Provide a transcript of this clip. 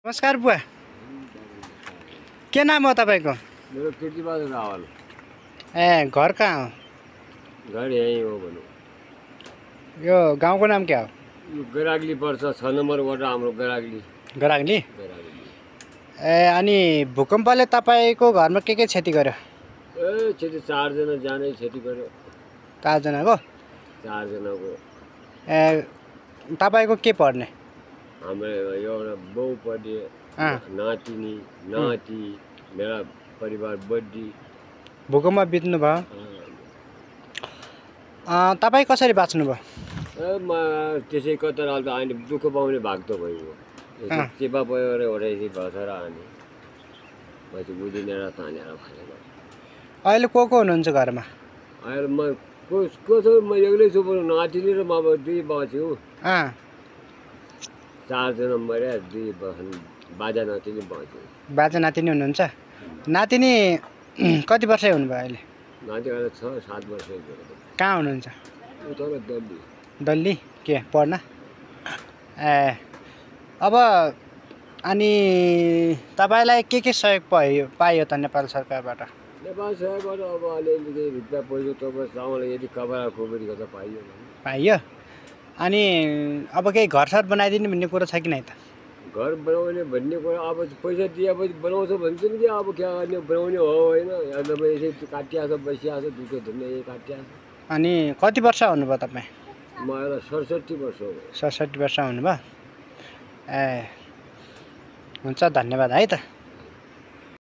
नमस्कार बुवा, के नाम हो तपाईँको? मेरो कृतिबहादुर रावल। ए, घर कहाँ हो? घर यहीँ हो भनौँ। यो गाउँको नाम क्या हो? यो गराग्ली पर्छ, 6 नम्बर वडा हाम्रो गराग्ली। गराग्ली? ए, अनि भूकम्पले तपाईँको घरमा के क्षति गर्यो? ए क्षति 4 जना जानै क्षति गर्यो। 4 जनाको? 4 जनाको। ए, तपाईँको के पर्ने? हाम्रो एउटा बाउ पर्ने, नातिनी, नाति, मेरा परिवार बड्डी। भूकम्पमा बित्नु भयो? तपाईँ कसरी बाँच्नुभयो? म त्यसै कता हाल्दा अहिले दुःख पाउने भाग त भयो। चेपा भयो अरे होरेसी भसरा आने पछि बुझिनेर तानेर खानेर। अहिले को हुनुहुन्छ घरमा? अहिले म को छु, म एक्लै छु। नातिनी र म अब 2 बच्यो। 4 जना मरे, 2 बाजा नातिनी बच्यो। बाजा नातिनी हुनुहुन्छ? नातिनी कति वर्षै हुनुभयो अहिले? नाति अहिले 6-7 वर्ष। कहाँ हुनुहुन्छ? उता दिल्ली। दिल्ली के पढ्न? ए, अब अनि तपाईँलाई के सहयोग पाइयो त नेपाल सरकारबाट? नेपाल सरकारबाट अब अलिअलि रुपियाँ पैसा तपाईँ चामल यदि कपडा खोपडी गर्दा पाइयो। पाइयो? अनि अब केही घरसर बनाइदिने भन्ने कुरो छ कि नै त? घर बनाउने भन्ने कुरा अब पैसा दिएपछि बनाउँछ भन्छ नि। कि अब क्या गर्ने, बनाउने हो होइन? एकदम यसै काटिया छ, बसिया छ, दुःख धुने यही काटिया छ। अनि कति वर्ष हुनुभयो तपाईँ? म अहिले 67 वर्ष हो। 67 वर्ष हुनुभयो? ए, हुन्छ, धन्यवाद है त।